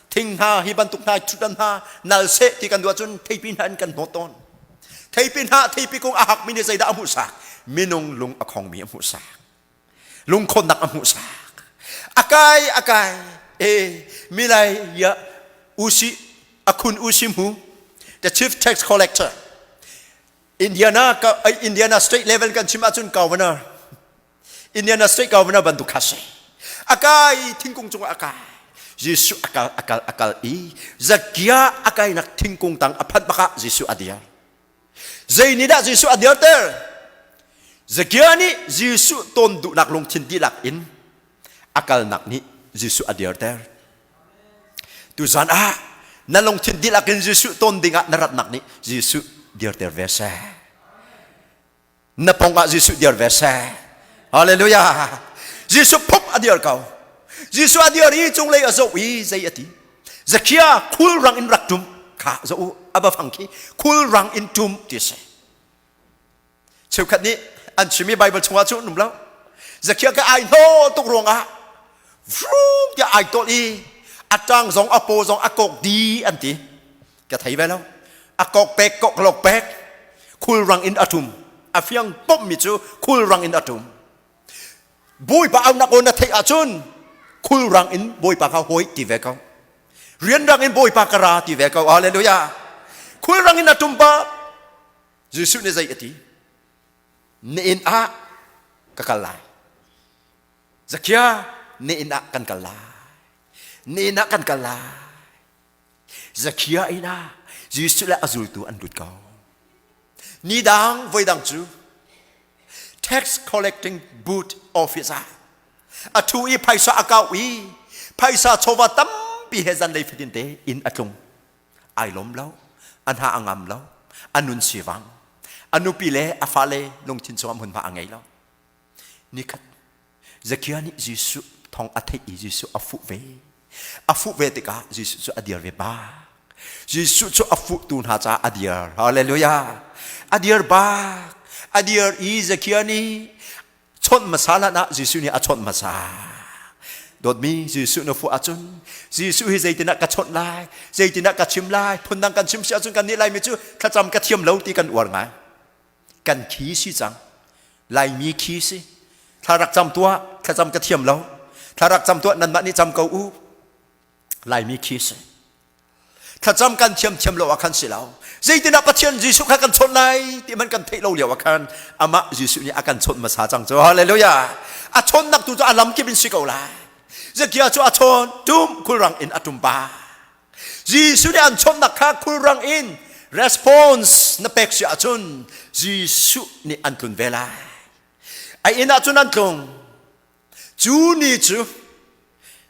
thing hna hi bantuk hna ṭhutdan hna nal seh ti kan duh ahcun theipi hna in kan hnawt tawn. Theipi hna theipi kung a hakmi nih zeidah a hmuhsak? Minung lung a khongmi a hmuhsak. Lungkhonnak a hmuhsak. A kai a kai e milai ya usi akhun usi mu the chief tax collector Indiana Indiana state level kan chim ahcun governor Indiana State Governor bantuk kha si. A kai thingkung cungah a kai. Jesuh a kal a kal a kal i Zakia a kainak thingkung tang a phanh bak ah Jesuh a dir. Zei nih dah Jesuh a dirter? Zakia nih Jesuh ton duhnak lungthin dihlak in a kalnak nih Jesuh a dirter. Tuzan ah na lungthin dihlak in Jesuh ton dingah na ratnak nih Jesuh dirter ve seh. Na pongah Jesuh dir ve seh. Hallelujah. Jesuh phup a dir ko. Jesuh a dir i cunglei a zoh i zei a ti? Zakhia khulrang in rak ṭum kha zoh u a va fang khi khulrang in ṭum ti a si. Cheukhat nih an chim i Baibal chungah cu an um lo. Zakhia ka ai hnaw tuk ruangah vrum tiah ai tawlh i a ṭang zong a paw zong a kok di an ti. Ka thei ve lo. A kok pek kok lok pek khulrang in a ṭum. A fiang pommi cu khulrang in a ṭum. Bawipa aunak aw na theih ahcun khulrang in Bawipa kha hawi ti ve ko. Rianrang in Bawipa ka ra ti ve ko. Hallelujah. Khulrang in a ṭum bak. Jesuh nih zei a ti? Na inn ah ka kal lai. Zakia, na inn ah kan kal lai. Na inn ah kan kal lai. Zakia inn ah Jesuh le a zultu an lut ko. Ni dang voi dang cu tax collecting booth office ah a thu i phaisa a kau i phaisa chawva tampi he zanlei fatin te inn a tlung. Ai lawm lo, a hna a ngam lo, a nun sivang, a nupi le a fale lungthin chungah hmunhma a ngei lo. Nikhat Zakia nih Jesuh thong a theih i Jesuh a fuh ve. A fuh ve tikah Jesuh cu a dir ve bak. Jesuh cu a fuhtu hna caah a dir. Hallelujah. A dir bak. A dir i Zakia nih chawnh hmasa hlan ah Jesuh nih a chawnh hmasa. Dawtmi Jesuh na fuh ahcun Jesuh hi zeitinah ka chawnh lai, zeitinah ka chim lai, phundang kan chim si ahcun kan nih Laimi cu thlacam ka thiam lo ti kan uar ngai. Kan khi si cang. Laimi khi si. Thla rak cam tuah, thlacam ka thiam lo. Thla rak cam tuah, nanmah nih cam ko u. Laimi khi si. Thlacam kan thiam thiam lo ah khan si lo. Zeitinah Pathian Jesuh kha kan chawnh lai ti man kan theih lo lio ah khan amah Jesuh nih a kan chawnh hmasa cang cu. Hallelujah. A chawnhnak tu cu a lam kip in si ko lai. Zakia cu a chawn tum khulrang in a tum pa. Jesuh nih an chawnhnak kha khulrang in response na pek si ahcun Jesuh nih an tlun ve lai. A inn ah cun an tlung. Cu ni cu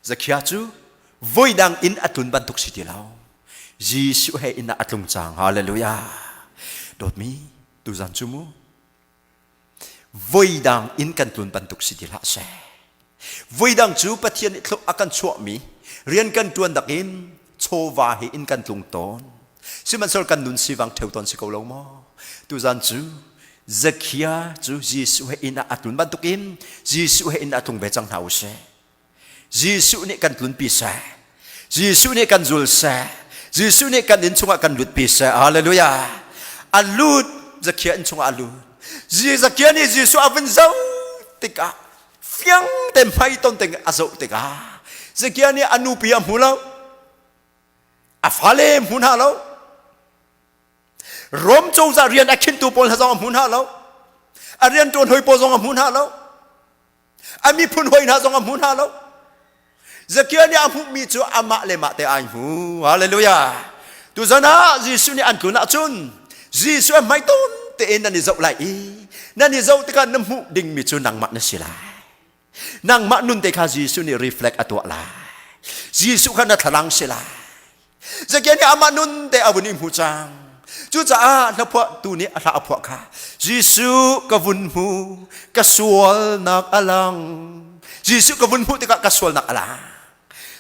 Zakhia cu voidang inn a tlun bantuk si ti lo. Jesuh he inn ah a tlung cang. Hallelujah. Dawtmi, tuzan cu mu voidang inn kan tlun bantuk si ti hlah seh. Voidang cu Pathian nih a kan chuahmi rian kan ṭuan dak in chawva he inn kan tlung tawn. Sihmanhsehlaw kan nun sivang ṭheo tawn si ko lo maw? Tuzan cu Zakhia cu Jesuh he inn ah a tlun bantukin Jesuh he inn ah tlung ve cang hna u sih. Jesuh nih kan tlunpi seh. Jesuh nih kan zul seh. Jesuh nih kan inn chungah kan lutpi seh. Hallelujah. A lut Zakhia inn chungah a lut. Zakhia nih Jesuh a vun zoh tikah fiang te hmai ton te a zoh tikah Zakhia nih a nupi a hmu lo. A fale hmu hna lo. Rom cozah rian a khintu pawl hna zong a hmu hna lo. A rianṭuan hoi pawl zong a hmu hna lo. A miphun hoi hna zong a hmu hna lo. Zakia nih a hmuhmi cu amah le mah te ai hmu. Hallelujah. Tuzan ah Jesuh nih an tlun ahcun Jesuh a hmaiton tein nan i zoh lai i nan i zoh tikah na hmuh dingmi cu nangmah na si lai. Nangmah nun te kha Jesuh nih reflect a tuah lai. Jesuh kha na thlalang si lai. Zakia nih amah nun te a vun i hmu cang. Cucaah hlaphuahtu nih a hla a phuah kha Jesuh ka vun hmu ka sualnak a lang. Jesuh ka vun hmuh tikah ka sualnak a lang.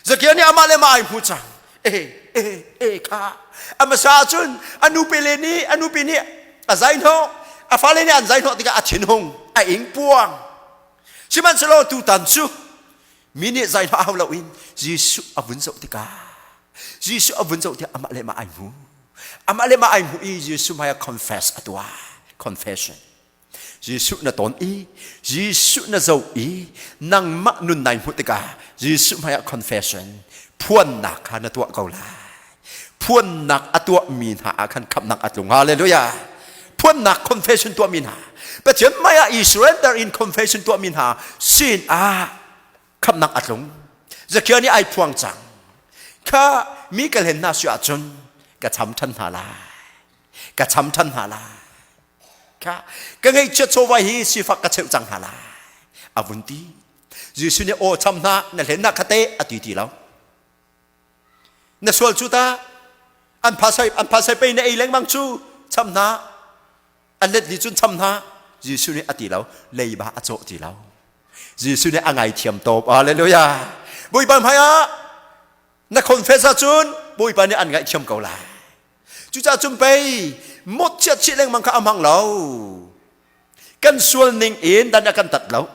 Zakia nih amah le mah ai hmu cang. E e e kha a hmasa ahcun a nupi le nih a nupi nih a zai hnawh a fale nih an zai hnawh tikah a thinhung a ing puang. Sihmanhsehlaw tutan cu mi nih zai hlah hau loin Jesuh a vun zoh tikah Jesuh a vun zoh tikah amah le mah ai hmu. Amah le mah ai hmu i Jesuh hmaiah confess a tuah. Confession. Jesuh na ton i Jesuh na zoh i nangmah nun nai hmuh tikah Jesuh hmaiah confession phuannak kha na tuah ko lai. Phuannak a tuahmi hna ah khan khamhnak a tlung. Hallelujah. Phuannak confession tuahmi hna. Pathian hmaiah i surrender in confession tuahmi hna sin ah khamhnak a tlung. Zakia nih ai phuang cang. Kha mi ka hlen hna si ahcun ka cham ṭhan hna lai. Ka cham ṭhan hna lai. Kha ka ngeihchiat chawva hi sifak ka cheuh cang hna lai. A vun ti. Jesuh nih aw cham hna na hlen na kha te a ti ti lo. Na sual cu ta an phasai an phasai pei na ei lengmang cu cham hna an let li cun cham hna Jesuh nih a ti lo leiba a cawh ti lo Jesuh nih a ngaithiam tawp hallelujah. Bawipa hmai ah na confess ahcun Bawipa nih an ngaihthiam ko lai. Cucaah cun pei mawtchiat chih lengmang kha a hmang lo. Kan sual ning in dan a kan tat lo.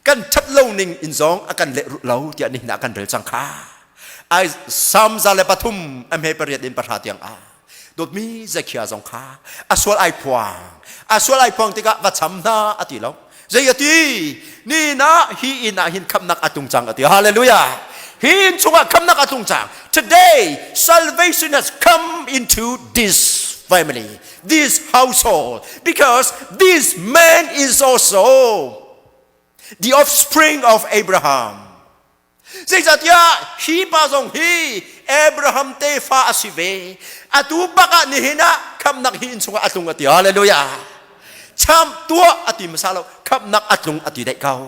Kan ṭhat lo ning in zong a kan lehrulh lo tiah nihin ah kan rel cang kha. Ai Salm 103 a hme pariat in pahra tiang ah dawtmi Zekhia zong kha a sual ai phuang. A sual ai phuang tikah va cham hna a ti lo. Zei a ti? Ni na hi inn ah hin khamnak a tung cang a ti. Hallelujah. Hi inn chungah khamnak a tung cang. Today salvation has come into this family, this household because this man is also the offspring of Abraham. Zeicahtiah hi pa zong hi Abraham tefa a si ve. Atu bak ah nihin ah khamnak hi inn chungah a tlung a ti. Hallelujah. Cham tuah a ti hmasa lo. Khamnak a tlung a ti daih ko.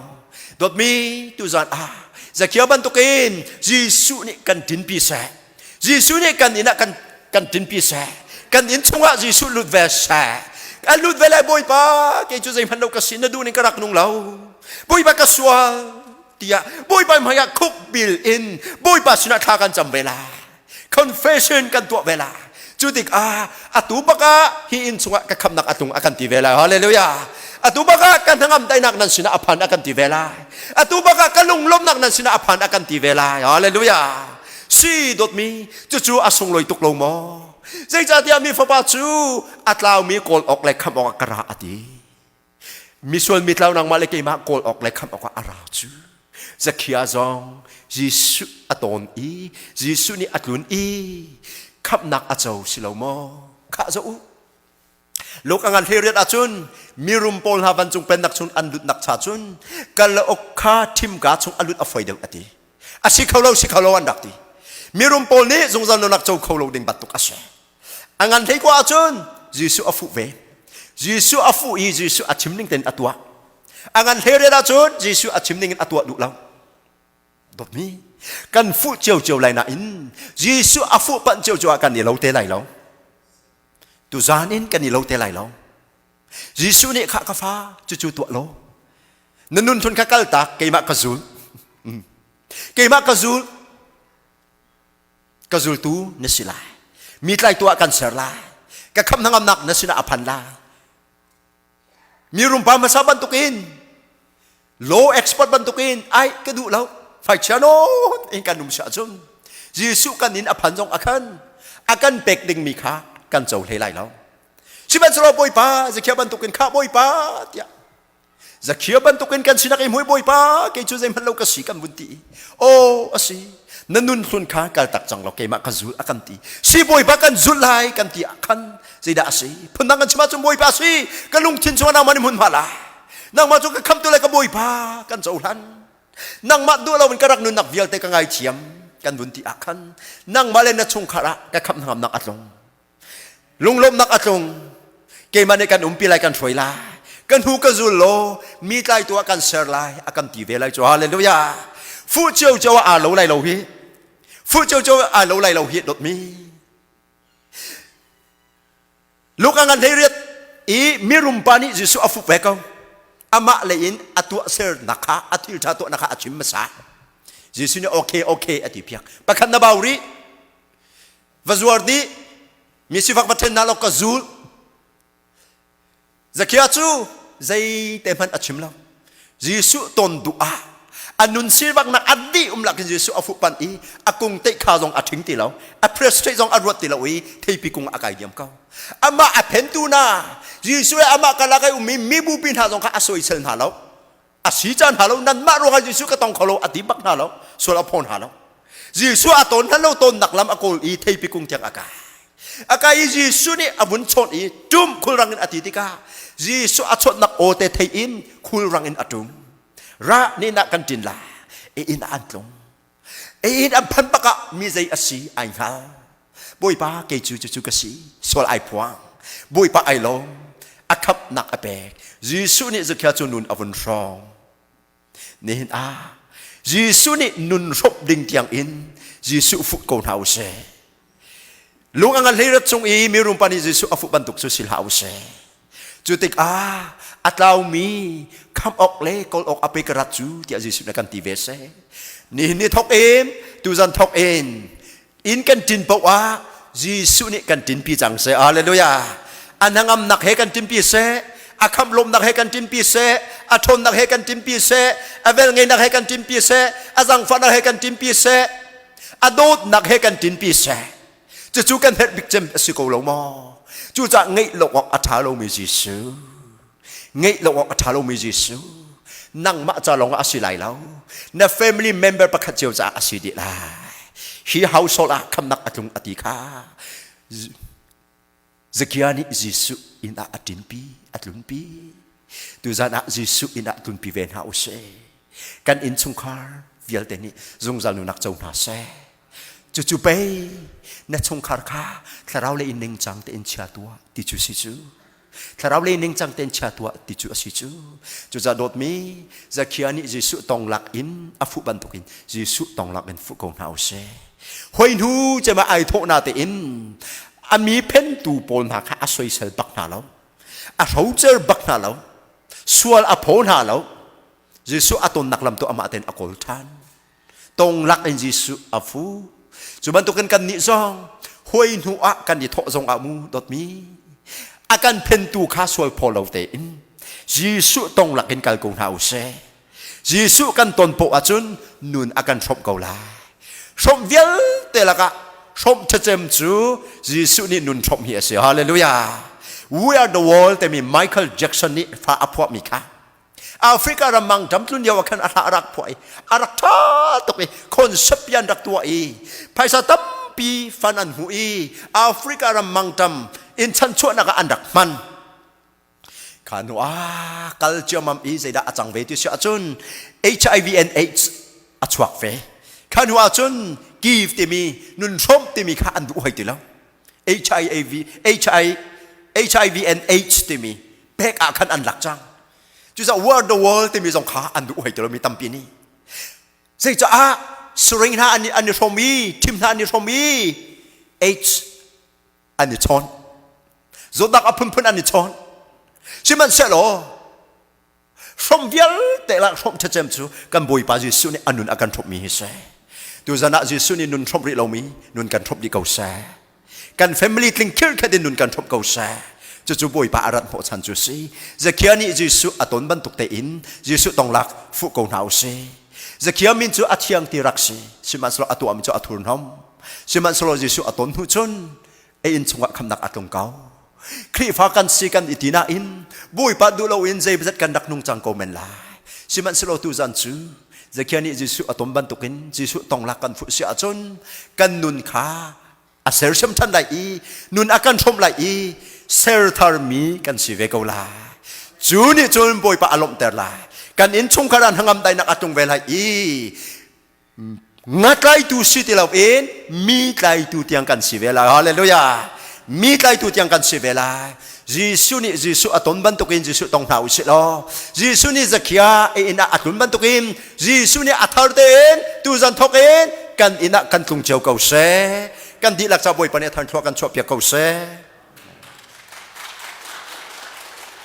Dawtmi tuzan ah Zakia bantukin Jesuh nih kan tinpi seh. Jesuh nih kan inn ah kan kan tinpi seh. Kan inn chungah Jesuh lut ve seh. An lut ve lai Bawipa kei cu zeihmanh lo ka si na duh ning ka rak nung lo. Bawipa ka sual. Tiah Bawipa hmaiah khuk bil in Bawipa sinah thla kan cam ve lai. Confession kan tuah ve lai. Cu tikah atu bakah hi inn chungah ka khamnak a tlung a kan ti ve lai. Hallelujah. Atu bakah ka hnangam dainak nan sinah a phan a kan ti ve lai. Atu bakah ka lunglawmhnak nan sinah a phan a kan ti ve lai. Hallelujah. Si dawtmi, cucu a sunglawi tuk lo maw? Zeicahtiah mi fapa cu a tlaumi kawl awk le khamh awkah ka ra a ti. Misual mitlau nangmah le keimah kawl awk le khamh awkah a ra cu. Zakhia zong Jesuh a tawn i Jesuh nih a tlun i khamhnak a co si lo maw? Khah zoh u. Luk a ngan hlei ahcun mirum pawl hna vancung pennak chung an lutnak cha cun kalauk kha ṭhimka chung a lut a foi deuh a ti. A si kho lo, si kho lo an rak ti. Mirum pawl nih zungzal nunnak co kho lo ding bantuk a si. A ngan hlei ko ahcun Jesuh a fuh ve. Jesuh a fuh i Jesuh a chim ning tein a tuah. A ngan hlei rian ahcun Jesuh a chim ning in a tuah duh lo. Dawtmi, kan fuh ciocio lai nain Jesuh a fuh panh ciocio ah kan i lo te lai lo. Tuzaan in kan i lo te lai lo. Jesuh nih khah ka fa cucu tuah law na nun thun kha kal tak keimah ka zul. Keimah ka zul. Ka zultu na si lai. Mi tlaitu ah kan ser lai. Ka khamh hnangamnak na sinah a phan lai. Mi rumpa hmasa bantukin law expert bantukin ai ka duh lo faichia nawn in kan um si ahcun Jesuh kan in a phan zong a khan a kan pek dingmi kha kan co hlei lai lo. Sihmanhsehlaw Bawipa Zakhia bantukin kha Bawipa tiah Zakhia bantukin kan sinak i hmui Bawipa kei cu zeihmanh lo ka si kan vun ti. Aw a si na nun hlun kha kal tak cang law keimah ka zul a kan ti. Si Bawipa kan zulh lai kan ti ah khan zeidah a si? Phundang kan chim ahcun Bawipa si ka lungthin chungah nangmah nih hmun hma lai. Nangmah cu ka khamtu le ka Bawipa kan cohlan. Nangmah duh loin ka rak nunnak vialte ka ngaithiam kan vun ti ah khan nangmah le na chungkhar ah ka khamh hnangamnak a tlung. Lunglawmhnak a tlung. Keimah nih kan umpi lai, kan hruai lai. Kan hnu ka zul law, mi tlaitu ah kan ser lai, a kan ti ve lai cu. Hallelujah. Fuh ciocio ah aa lo lai lo hi. Fuh ciocio ah aa lo lai lo hi dawtmi. Luka ngan hlei riat i mirum pa nih Jesuh a fuh ve ko. Amah lei in a tuah sernak kha, a thil ṭha tuahnak kha a chim hmasa. Jesuh nih okay, okay a ti piak. Pakhat na bau rih. Va zuar dih mi sifak va ṭhen hna law ka zul. Zakhia cu zeite hmanh a chim lo. Jesuh ton duh ah a nun sivaknak a dih um lakin Jesuh a fuh pan i a kung teih kha zong a ṭhing ti lo a press zong a ruat ti lo i theipi kung a kai diam ko. Amah a phentu na Jesuh le amah karlak i ummi mibupi hna zong kha a soisel hna lo. A si caan hna lo nanmah ruangah Jesuh ka tong kho lo a ti bak hna lo sual a phaw hna lo. Jesuh a tawn hna lo tawnnak lam a kawl i theipi kung tiang a kai. A kai i Jesuh nih a vun chawnh i ṭum khulrang in a ti tikah Jesuh a chawnhnak aw te thei in khulrang in a ṭum. Ra nih nah kan ṭin lai. E inn ah an tlung. E inn an phanh bak ah mi zei a si ai hngal. Bawipa kei cu cucu ka si. Sual ai phuang. Bawipa ai lawm. A khamhnak a pek. Jesuh nih Zakhia cu nun a vun hrawng. Nihin ah Jesuh nih nun hrawmh ding tiang in Jesuh fuh ko hna usih. Lung a ngan hleirat chung i mirum pa nih Jesuh a fuh bantuk cu si hlah usih. Cu tikah a tlaumi khamh awk le kawl awk a pe ka rat cu tiah Jesuh nih a kan ti ve seh. Nihin ni thok in, tuzan thok in, inn kan ṭin paoh ah Jesuh nih kan ṭinpi cang seh. Hallelujah. A hnangamnak he kan ṭinpi seh, a khamh lawmnak he kan ṭinpi seh, a ṭhawnnak he kan ṭinpi seh, a velngeihnak he kan ṭinpi seh, a zangfahnak he kan ṭinpi seh, a dawtnak he kan ṭinpi seh. Cucu kan herh bik cem a si ko lo maw? Cucaah ngeih lo awk a ṭha lomi Jesuh. Ngeih lo awk a ṭha lomi Jesuh. Nangmah ca lawngah a si lai lo. Na family member pakhat cio caah a si dih lai. Hi household ah khamnak a tlung a ti kha Zakia nih Jesuh inn ah a ṭinpi, a tlunpi. Tuzan ah Jesuh inn ah tlunpi ve hna usih. Kan innchungkhar vialte nih zungzal nunak co hna seh. Cucu pei na chungkhar kha thlarau lei in ningcang tein chia tuah ti cu si cu. Thlarau lei ningcang tein chia tuah ti cu a si cu. Cucaah dawtmi Zakhia nih Jesuh tonglak in a fuh bantukin Jesuh tonglak in fuh ko hna usih. Hoi hnu cema ai thawh na tein a mi phentu pawl hna kha a soisel bak hna lo. A hrocer bak hna lo. Sual a phaw hna lo. Jesuh a tonnak lam tu amah tein a kawl ṭhan. Tonglak in Jesuh a fu. Cu bantukin kan nih zong huai hnu ah kan i thawh zong ah mu dawtmi a kan phentu kha sual phaw lo tein Jesuh tonglak in kal ko hna u sih. Jesuh kan ton poh ahcun nun a kan hrawmh ko lai. Hrawmh vialte lakah hrawmh ṭhacem cu Jesuh nih nun hrawmh hi a si. Hallelujah. We are the world timi Michael Jackson nih fa a phuahmi kha Africa ram mang dam tlun lio ah khan a hla a rak phuah i a rak ṭha tuk i concept an rak tuah i phaisa tampi fan an hmuh i Africa ram mangṭam in chanchuahnak ah an rak hman. Kha hnu ah kal ciammam i zeidah a cang ve ti si ahcun HIV and AIDS a chuak ve. Kha hnu ahcun give timi nun hrawmh timi kha an duh hoi ti lo. HIV HIV HIV and AIDS timi pek ah khan an lak cang. Cucaah war the world timi zong kha an duh hoi ti lomi tampi nih. Zeicaah syringe hna an an i hrawm i thim hna an i hrawm i AIDS an i chawn. Zawtnak a phunphun an i chawn. Sihmanhsehlaw hrawm vialte lah hrawm ṭhacem cu kan Bawipa Jesuh nih a nun a kan hrawmmi hi si. Tuzan ah Jesuh nih nun hrawmh rih lomi nun kan hrawmh dih ko seh. Kan family tling khirkhat in nun kan hrawmh ko seh. Cucu Bawipa a rat hnawhchan cu si. Zakhia nih Jesuh a ton bantuk tein Jesuh tonglak fuh ko hna u sih. Zakhia min cu a thiang ti rak si. Sihmanhsehlaw a tuahmi cu a thurhnawm. Sihmanhsehlaw Jesuh a ton hnu cun a inn chungah khamnak a tlung ko. Khrihfa kan si kan i ti nain Bawipa duh loin zeizat kan rak nung cang ko men lai. Sihmanhsehlaw tuzan cu Zakhia nih Jesuh a ton bantukin Jesuh tonglak kan fuh si ahcun kan nun kha a sersiam ṭhan lai i nun a kan hrawmh lai i ser tharmi kan si ve ko lai. Cu nih cun Bawipa a lawmhter lai. Kan innchungkhar ah hnangam dainak a tlung ve lai i Nga tlaitu si ti loin mi tlaitu tiang kan si ve lai. Hallelujah. Mi tlaitu tiang kan si ve lai. Jesuh nih Jesuh a ton bantukin Jesuh tong hna u sih law Jesuh nih Zakhia inn ah a tlun bantukin Jesuh nih a thar tein tuzan thawk in kan inn ah kan tlung cio ko seh. Kan dihlak ca Bawipa nih a thar thluah kan chuahpiak ko seh.